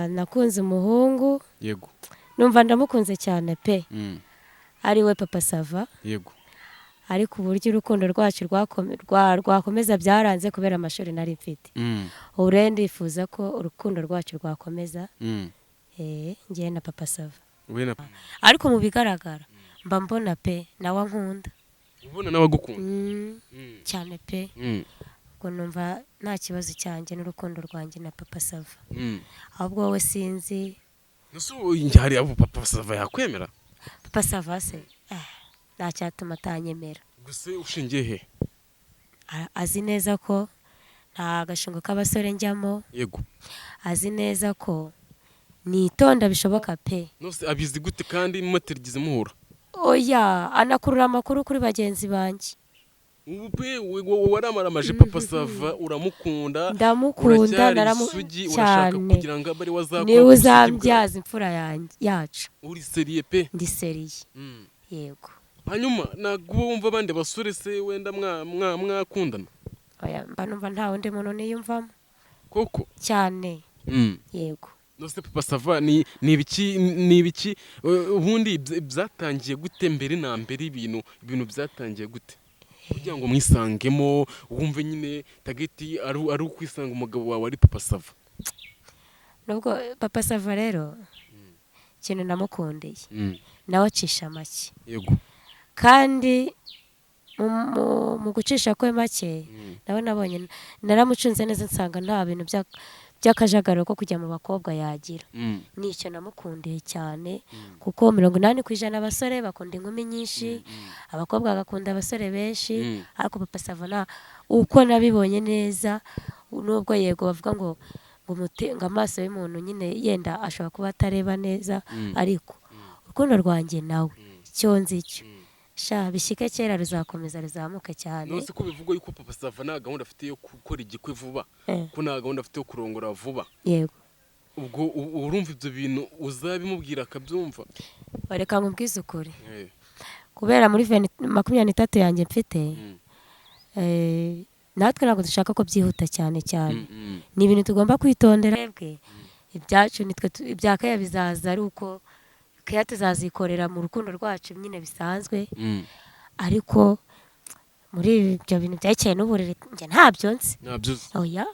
Nakunze umuhungu. Yego. Numva ndamukunze cyane pe. Ari we Papa Sava. Yego. Ariko uburyo urukundo rwacu rwakomeza byaranze kubera amashuri nari mfite. Ubu rero ndifuza ko urukundo rwacu rwakomeza. Njye na Papa Sava. Ariko mu bigaragara mba mbona pe nawe ankunda. Ubona nawe agukunda? Cyane pe. Ubwo numva nta kibazo cyanjye n'urukundo rwanjye na Papa Sava. Ahubwo wowe sinzi. Hari abo Papa Sava yakwemera? Papa Sava se nta cyatuma atanyemera. Gusa ushingiye he? Azi neza ko nta gashungo k'abasore njyamo. Yego. Azi neza ko nitonda bishoboka pe. Nose abizi gute kandi muterigize muhura? Oya, anakurura amakuru kuri bagenzi banjye. Ubu pe waramaramaje Papa Sava uramukunda. Ndamukunda urashaka kugira ngo abari wazakora. Niwe uzambyaza imfura yanjye yacu. Uri seriye pe? Ndi seriye. Yego. Hanyuma ntabwo wumva abandi basore se wenda mwakundana? Oya, mba numva nta wundi muntu niyumvamo. Koko? Cyane. Yego. Nose Papa Sava ni ibiki ubundi byatangiye gute mbere na mbere ibintu byatangiye gute? Kugira ngo mwisangemo wumve nyine tageti ari ukwisanga umugabo wawe ari Papa Sava. Nubwo Papa Sava rero ikintu namukundeye nawe acisha make. Yego. Kandi mu gucisha kwe make nawe nabonye naramucunze neza nsanga nta bintu by'akajagaro ko kujya mu bakobwa yagira. Nicyo namukundiye cyane kuko 80% abasore bakunda inkumi nyinshi, abakobwa bagakunda abasore benshi, ariko Papa Sava na uko nabibonye neza nubwo yego bavuga ngo ngo amaso y'umuntu nyine yenda ashobora kuba atareba neza, ariko urukundo rwanjye nawe icyo nzi cyo sha bishike kera ruzakomeza ruzamuke cyane. Nose ko bivugwa yuko Papa Sava nta gahunda afite yo gukora igikwe vuba, ko nta gahunda afite yo kurongora vuba. Yego. Ubwo urumva ibyo bintu uzabimubwira akabyumva? Bareka nkubwize ukuri. Kubera muri 23 yanjye mfite, natwe ntabwo dushaka ko byihuta cyane cyane. Ni ibintu tugomba kwitondera bwe. Ibyacu nitwe ibya kaya bizaza ari uko keya tuzazikorera mu rukundo rwacu nyine bisanzwe. Ariko muri ibyo bintu byakeye n'uburere njye ntabyo nzi. Oya,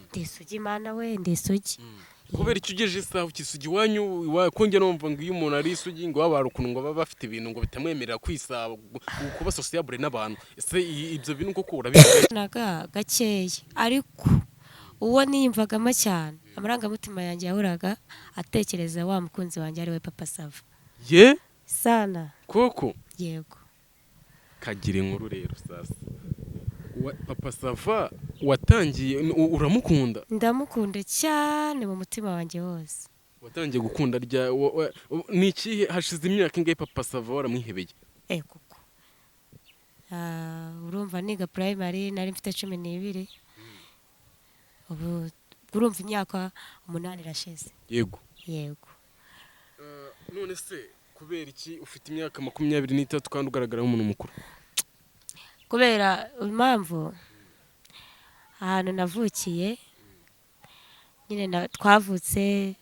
ndisugi Imana we, ndisugi. Kubera icyo ugeje isaha ukisugi iwanyu kongera numva ngo iyo umuntu ari isugi ngo babara ukuntu ngo baba bafite ibintu ngo bitamwemerera kwisaba kuba sociable n'abantu. Ese ibyo bintu koko urabizi? Naga gakeya ariko uwo niyumvagamo cyane amarangamutima yanjye yahoraga atekereza wa mukunzi wanjye ari we Papa Sava. Ye? Sana. Koko? Yego. Kagira inkuru rero sasa. Papa Sava watangiye uramukunda? Ndamukunda cyane mu mutima wanjye wose. Watangiye gukunda rya ni ikihe hashize imyaka ingahe Papa Sava waramwihebeye? Koko. Urumva niga primary nari mfite 12. Ubu urumva imyaka 8 irashize. Yego. Yego. None se kubera iki ufite imyaka 23 kandi ugaragara nk'umuntu mukuru? Kubera impamvu ahantu navukiye nyine twavutse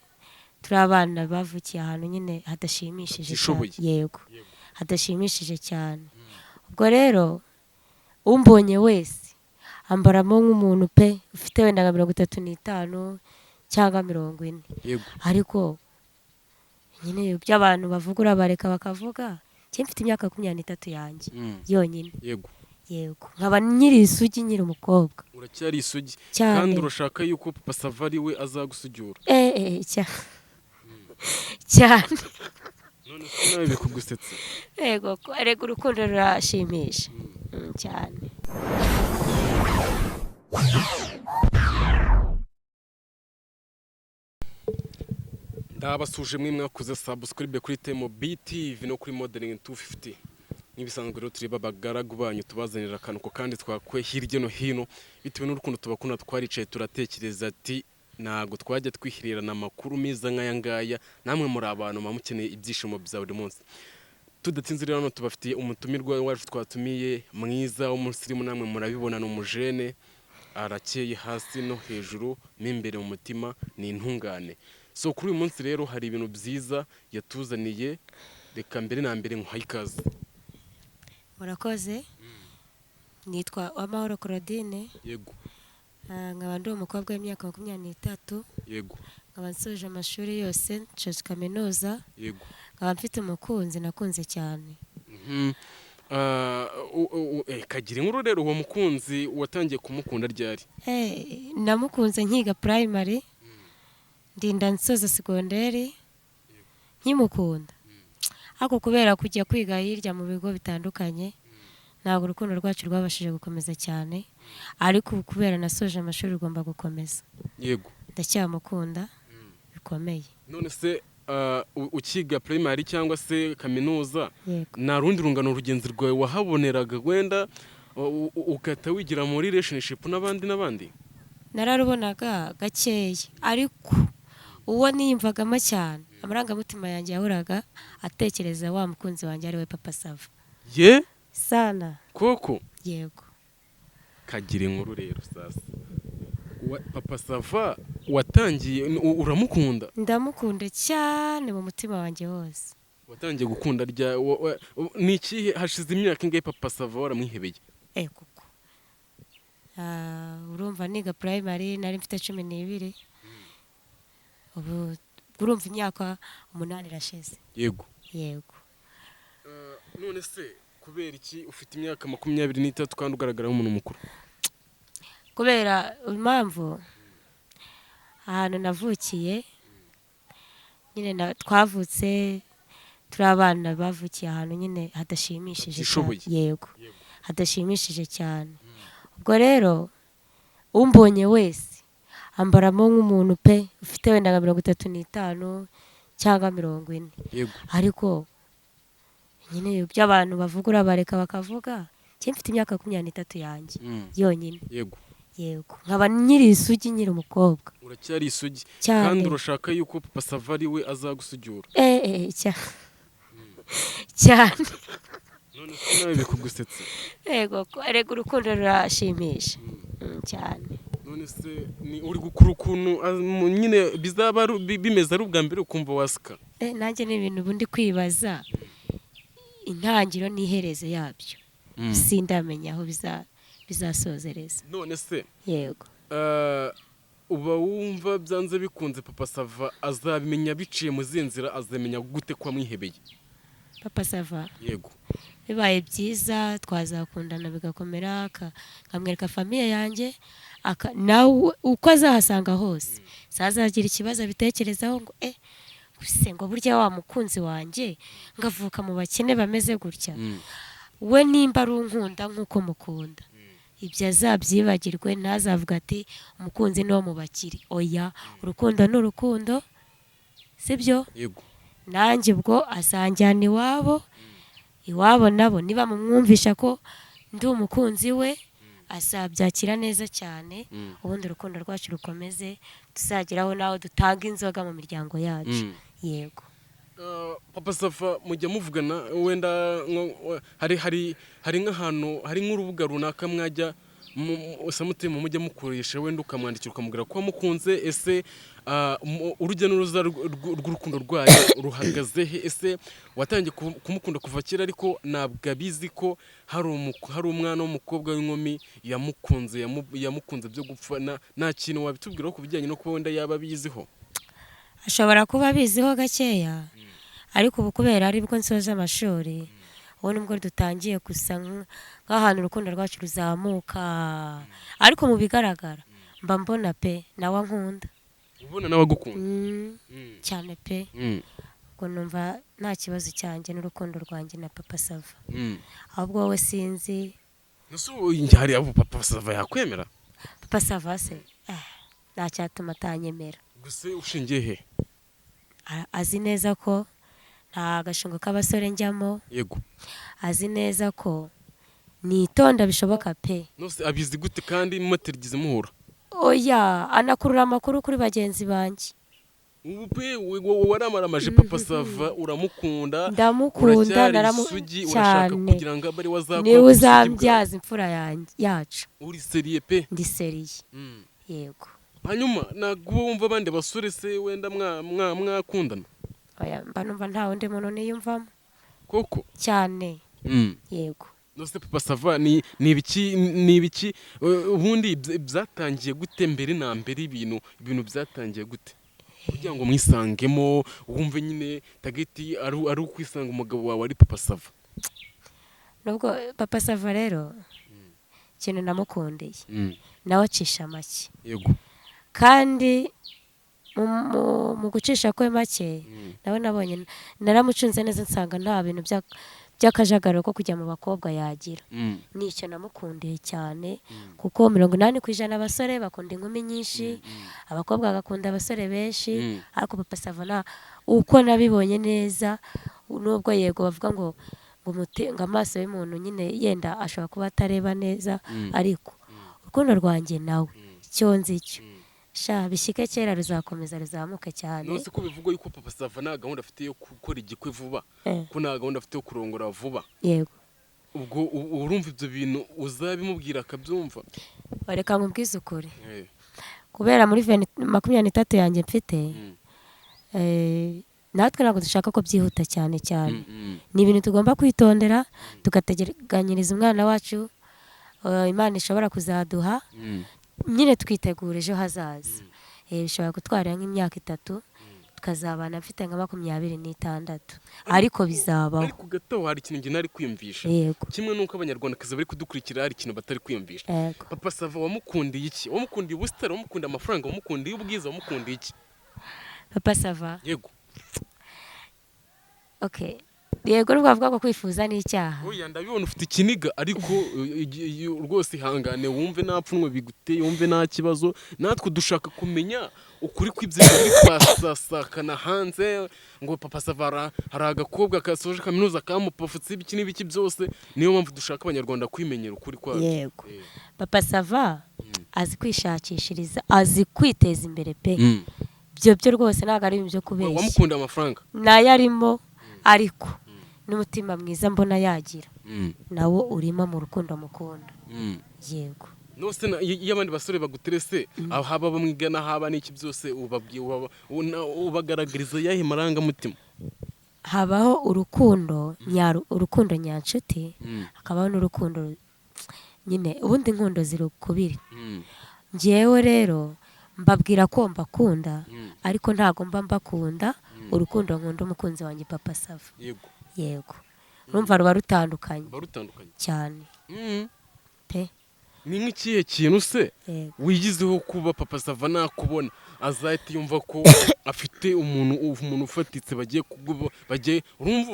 turi abana bavukiye ahantu nyine hadashimishije cyane. Yego. Hadashimishije cyane. Ubwo rero umbonye wese ambaramo nk'umuntu pe ufite wenda nka 35 cyangwa 40. Yego. Ariko nyine ibyo abantu bavuga urabareka bakavuga. Njye mfite imyaka 23 yanjye yonyine. Yego. Yego. Nkaba nyiri isugi nyiri umukobwa. Uracyari isugi kandi urashaka yuko Papa Sava ari we azagusugiura? Cyane. None se nawe bikugusetsa? Yego, erega urukundo rurashimisha cyane. Ndabasuje mwe mwakoze subscribe kuri Temo BTV no kuri Modeling 250. Nibisanzwe rero turi babagaragu banyu tubazanira akantu kandi twakwe hirya no hino bitewe n'urukundo tubakunda. Twaricaye turatekereza ati ntago twajya twihirerana amakuru meza nk'aya ngaya, namwe muri abantu mukeneye ibyishimo bya buri munsi. Tudatinze rero hano tubafitiye umutumirwa wacu twatumiye mwiza w'umusirimu, namwe murabibona ni umujene Arakeye hasi no hejuru, mo imbere mu mutima ni intungane. So kuri uyu munsi rero hari ibintu byiza yatuzaniye. Reka mbere na mbere nkuhaye ikaze. Murakoze. Nitwa Uwamahoro Claudine. Yego. Nkaba ndi umukobwa w'imyaka 23. Yego. Nkaba nsoje amashuri yose, nshoje kaminuza. Yego. Nkaba mfite umukunzi nakunze cyane. Kagira inkuru rero, uwo mukunzi watangiye kumukunda ryari? Namukunze nkiga primary, ndinda nsoza segonderi nkimukunda, ariko kubera kujya kwiga hirya mu bigo bitandukanye ntabwo urukundo rwacu rwabashije gukomeza cyane, ariko ubu kubera nasoje amashuri rugomba gukomeza. Yego. Ndacyamukunda bikomeye. None se ukiga primary cyangwa se kaminuza, Yego. nta rundi rungano rugenzi rwawe wahaboneraga wenda ugahita wigira muri relationship n'abandi n'abandi? Nararubonaga gakeya, ariko uwo niyumvagamo cyane, amarangamutima yanjye yahoraga atekereza wa mukunzi wanjye, ari we Papa Sava. Ye? Sana. Koko? Yego. Kagira inkuru rero sasa. Papa Sava watangiye uramukunda? Ndamukunda cyane mu mutima wanjye wose. Watangiye gukunda rya ni ikihe? Hashize imyaka ingahe Papa Sava waramwihebeye? Kuko urumva niga primary nari mfite 12, ubu urumva imyaka 8 irashize. Yego. Yego. None se kubera iki ufite imyaka 23 kandi ugaragara nk'umuntu mukuru? Kubera impamvu ahantu navukiye nyine, twavutse turi abana bavukiye ahantu nyine hadashimishije cyane. Batishoboye. Yego, hadashimishije cyane. Ubwo rero umbonye wese ambaramo nk'umuntu pe ufite wenda nka 35 cyangwa 40. Yego. Ariko nyine ibyo abantu bavuga urabareka bakavuga. Njye mfite imyaka 23 yanjye yonyine. Yego. Yego, nkaba nkiri isugi, nkiri umukobwa. Uracyari isugi? Cyane. Kandi urashaka yuko Papa Sava ari we azagusugiura? Cyane. None se nawe bikugusetsa? Yego, erega urukundo rurashimisha cyane. None se ni uri gukura ukuntu nyine bizaba bimeze ari ubwa mbere ukumva waseka? Nanjye ni ibintu ubu ndi kwibaza intangiriro n'iherezo yabyo, sindamenya aho bizasozereza. None se Yego. Uba wumva byanze bikunze Papa Sava azabimenya biciye mu zihe nzira? Azamenya gute ko wamwihebeye? Papa Sava? Yego. Bibaye byiza twazakundana bigakomera, nkamwereka famille yanjye, nawe uko azahasanga hose sazagira ikibazo abitekerezaho ngo se ngo burya wa mukunzi wanjye ngavuka mu bakene bameze gutya. We nimba ari unkunda nk'uko mukunda, ibyo azabyibagirwe, ntazavuga ati umukunzi ni uwo mu bakire. Oya, urukundo ni urukundo, sibyo? Yego. Nanjye ubwo azanjyana iwabo, iwabo nabo niba mumwumvisha ko ndi umukunzi we, azabyakira neza cyane. Ubundi urukundo rwacu rukomeze, tuzageraho naho dutanga inzoga mu miryango yacu. Yego. Papa Sava mujya muvugana wenda hari nk'ahantu hari nk'urubuga runaka mwajya samutemu mujya mukoresha, wenda ukamwandikira ukamubwira ko wamukunze? Ese urujya n'uruza rw'urukundo rwayo ruhagaze he? Ese watangiye kumukunda kuva kera ariko ntabwo abizi ko hari umwana w'umukobwa w'inkumi yamukunze, yamukunze byo gupfa? Nta kintu wabitubwiraho ku bijyanye no kuba wenda yaba abiziho? Ashobora kuba abiziho gakeya, ariko ubu kubera aribwo nsoje amashuri, ubu nibwo dutangiye gusa nk'ahantu urukundo rwacu ruzamuka, ariko mu bigaragara mba mbona pe nawe ankunda. Ubona nawe agukunda? Cyane pe. Ubwo numva nta kibazo cyanjye n'urukundo rwanjye na Papa Sava. Ahubwo wowe sinzi. Ese ubu hari abo Papa Sava yakwemera? Papa Sava se, nta cyatuma atanyemera. Gusa ushingiye he? Azi neza ko nta gashungo k'abasore njyamo. Yego. Azi neza ko nitonda bishoboka pe. Nose abizi gute kandi mutarigeze muhura? Oya, anakurura amakuru kuri bagenzi banjye. Ubu pe waramaramaje Papa Sava, uramukunda? Ndamukunda. Uracyari Naramu isugi, urashaka cyane. kugira ngo abe ari we azakora Niwe ku busugi bwawe. uzambyaza imfura yanjye yacu. Uri sérieux pe? Ndi sérieux, yego. Hanyuma ntabwo uba wumva abandi basore se wenda mwakundana? Oya, mba numva nta wundi muntu niyumvamo. Koko? Cyane, yego. Nose Papa Sava ni ibiki ubundi byatangiye gute mbere na mbere? Ibintu byatangiye gute kugira ngo mwisangemo, wumve nyine target ari ukwisanga umugabo wawe ari Papa Sava? Nubwo Papa Sava rero, ikintu namukundiye, nawe acisha make. Kandi mu gucisha kwe make, nawe nabonye naramucunze neza nsanga nta bintu by'akajagaro ko kujya mu bakobwa yagira. Nicyo namukundiye cyane, kuko 80% abasore bakunda inkumi nyinshi, abakobwa bagakunda abasore benshi. Ariko Papa Sava nta uko nabibonye neza, nubwo yego bavuga ngo amaso y'umuntu nyine yenda ashobora kuba atareba neza, ariko urukundo rwanjye nawe, icyo nzi cyo, sha bishyike kera ruzakomeza ruzamuke cyane. Nose ko bivugwa yuko Papa Sava nta gahunda afite yo gukora igikwe vuba, ko nta gahunda afite yo kurongora vuba, Yego. ubwo urumva ibyo bintu uzabimubwira akabyumva? Reka nkubwize ukuri, kubera muri 23 yanjye mfite, natwe ntabwo dushaka ko byihuta cyane cyane. Ni ibintu tugomba kwitondera, tugateganyiriza umwana wacu, Imana ishobora kuzaduha. Nyine twitegura ejo hazaza. Bishobora gutwara nk'imyaka 3, tukazabana mfite nka 26, ariko bizabaho. Ariko gato hari ikintu njye ntari kwiyumvisha. Yego. Kimwe n'uko Abanyarwandakazi bari kudukurikira hari ikintu batari kwiyumvisha. Yego. Papa Sava wamukundiye iki? Wamukundiye ubusitani, wamukundiye amafaranga, wamukundiye ubwiza, wamukundiye iki? Papa Sava? Yego. Okay, yego, nubwo bavuga ko kwifuza ni icyaha. Oya, ndabibona ufite ikiniga, ariko rwose ihangane wumve nta pfunwe biguteye, wumve nta kibazo. Natwe dushaka kumenya ukuri kw'ibyo biri kwasasakana hanze ngo Papa Sava hari agakobwa kasoje kaminuza kamupafutse, ibiki n'ibiki byose. Niyo mpamvu dushaka Abanyarwanda kwimenyera ukuri kwabyo. Yego. Papa Sava azi kwishakishiriza, azi kwiteza imbere pe. Ibyo byo rwose ntabwo ari ibintu byo kubeshya. Wamukunda amafaranga? Nayo arimo, ariko n'umutima mwiza mbona yagira nawo urimo mu rukundo mukunda. Yego. Nose iyo abandi basore baguterese, aho haba bamwigana, haba n'iki byose, ubabwiye ubagaragariza yahe marangamutima? Habaho urukundo urukundo nyanshuti, hakabaho n'urukundo nyine ubundi inkundo ziri ukubiri. Njyewe rero mbabwira ko mbakunda, ariko ntago mba mbakunda urukundo nkunda umukunzi wanjye Papa Sava. Yego, urumva ruba rutandukanye. Ruba rutandukanye. Cyane pe. Ni nk'ikihe kintu se Yego. wigizeho kuba Papa Sava nakubona azahita yumva ko afite umuntu ufatitse bagiye kuguba bagiye, urumva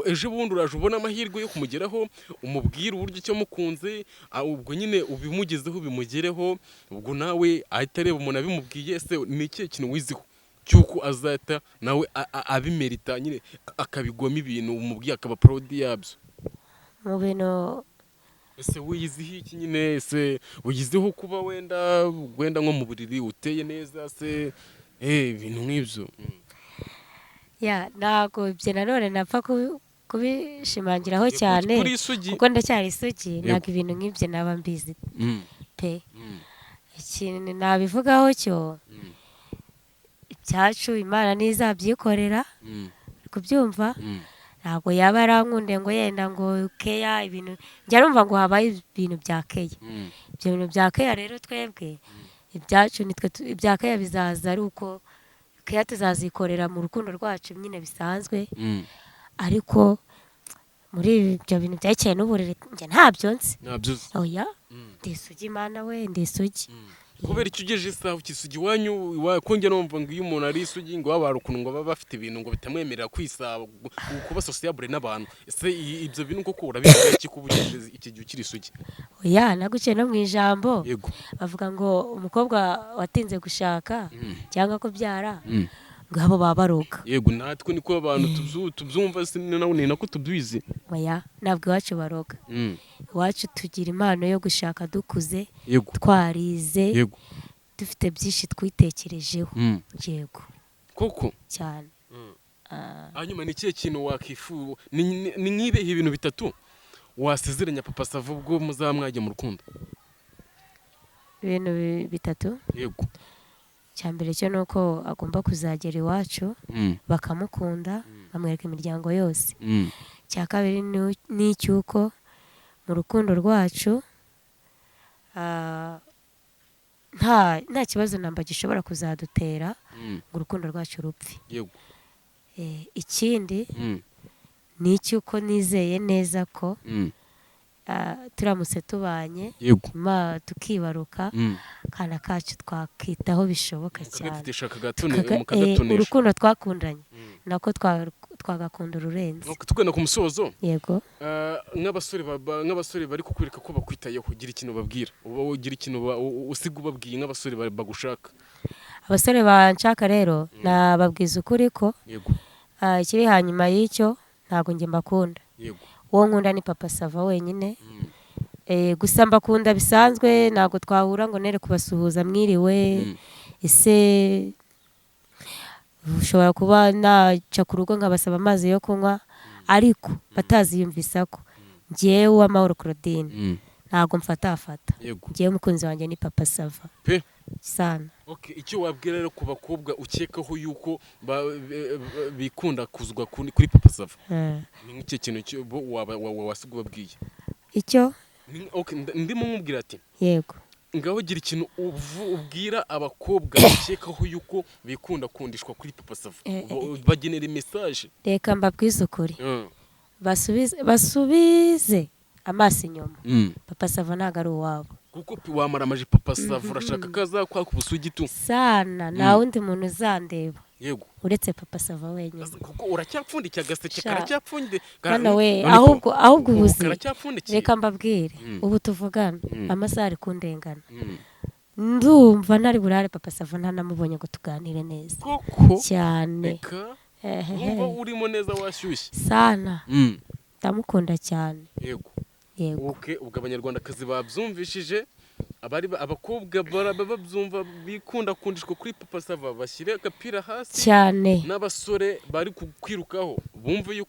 ejo bundi uraje ubona amahirwe yo kumugeraho, umubwire uburyo icyo mukunze, ubwo nyine ubimugezeho bimugereho, ubwo nawe ahita areba umuntu abimubwiye. Ese ni ikihe kintu wiziho cy'uko azahita nawe abimerita nyine, akabigwamo ibintu umubwiye, akaba proud yabyo? Mu bintu Ese wiyiziho iki nyine? Ese wiyiziho kuba wenda nko mu buriri uteye neza se, ibintu nk'ibyo? Ya, ntabwo ibyo nanone napfa kubishimangiraho cyane, Kuri isugi. kuko ndacyari isugi, ntabwo ibintu nk'ibyo naba mbizi pe. Ikintu nabivugaho cyo, ibyacu Imana ntizabyikorera. Uri kubyumva? Ntabwo yaba yarankundiye ngo yenda ngo keya, ibintu njya numva ngo habaye ibintu bya keya. Ibyo bintu bya keya rero, twebwe ibyacu nitwe ibya keya bizaza ari uko keya tuzazikorera mu rukundo rwacu nyine bisanzwe. Ariko muri ibyo bintu byerekeye n'uburiri, njye ntabyo nzi. Ntabyo uzi? Oya, ndi isugi, Imana we, ndi isugi. Kubera icyo ugejeje isaha ukisugi iwanyu ko njya numva ngo iyo umuntu ari isugi ngo baba hari ukuntu ngo baba bafite ibintu ngo bitamwemerera kwisaba kuba sociable n'abantu. Ese ibyo bintu koko urabivuga iki kuba ugejeje iki gihe ukiri isugi? Oya, naguciye no mu ijambo. Yego. Bavuga ngo umukobwa watinze gushaka cyangwa kubyara, ngo abo baba baroga. Yego, natwe niko abantu tubyumva, ni nako tubizi. Oya, ntabwo iwacu baroga. Iwacu tugira impano yo gushaka dukuze, twarize. Dufite byinshi twitekerejeho. Yego. Koko? Cyane. Hanyuma ni ikihe kintu wakifu ni nk'ibihe ibintu bitatu wasezeranya Papa Sava ubwo muzaba mwajya mu rukundo? Ibintu bitatu? Yego. Icya mbere cyo ni uko agomba kuzagera iwacu bakamukunda, bamwereka imiryango yose. Icya kabiri ni icy'uko mu rukundo rwacu nta kibazo namba gishobora kuzadutera ngo urukundo rwacu rupfe. Yego. Ikindi ni icy'uko nizeye neza ko turamutse tubanye, Yego. tukibaruka, akana kacu twakitaho bishoboka cyane. Mukagatesha, mukagatonesha. Urukundo twakundanye nako twagakunda ururenze. Nuko tugana ku musozo. Yego. Nk'abasore bari kukwereka ko bakwitayeho, ugira ikintu babwira, uba ugira ikintu usiga ubabwiye nk'abasore bagushaka. Abasore banshaka rero, nababwiza ukuri ko Yego. ikiri hanyuma y'icyo ntabwo njye mbakunda. Yego. Uwo nkunda ni Papa Sava wenyine. Gusa mbakunda bisanzwe, ntabwo twahura ngo nere kubasuhuza mwiriwe. Ese ushobora kuba naca ku rugo nkabasaba amazi yo kunywa, ariko bataziyumvisa ko njyewe Uwamahoro Claudine ntabwo mfatafata. Yego. Njyewe umukunzi wanjye ni Papa Sava. Pe. Sana. Okay, icyo wabwira rero ku bakobwa ukekaho yuko bikunda kuzwa kuri Papa Sava, ni nk'icyo kintu cyo bo wasiga ubabwiye? Icyo? Okay, ndimo nkubwira ati Yego. ngaho gira ikintu ubwira abakobwa ukekaho yuko bikunda kundishwa kuri Papa Sava, bagenera message. Reka mbabwize ukuri, basubize amaso inyuma. Papa Sava ntabwo ari uwabo. Kuko wamara amaje Papa Sava, urashaka kazakwaka ubusugi tu. Sana, nta wundi muntu uzandeba Yego. uretse Papa Sava wenyine. Kuko uracyapfundikiye agaseke. Sha. Karacyapfundikiye. Hano we, ahubwo ubu ubuzi karacyapfundikiye. Reka mbabwire, ubu tuvugana amasaha ari kundengana, ndumva ntari burare Papa Sava ntanamubonye ngo tuganire neza. Koko? Cyane. Reka. Ehehe. Wumva urimo neza, washyushye. Sana, ndamukunda cyane. Yego. Yego. Okay, ubwo abanyarwandakazi babyumvishije, abari abakobwa baraba babyumva bikunda kundishwa kuri Papa Sava, bashyire agapira hasi. Cyane. N'abasore bari kukwirukaho bumve yuko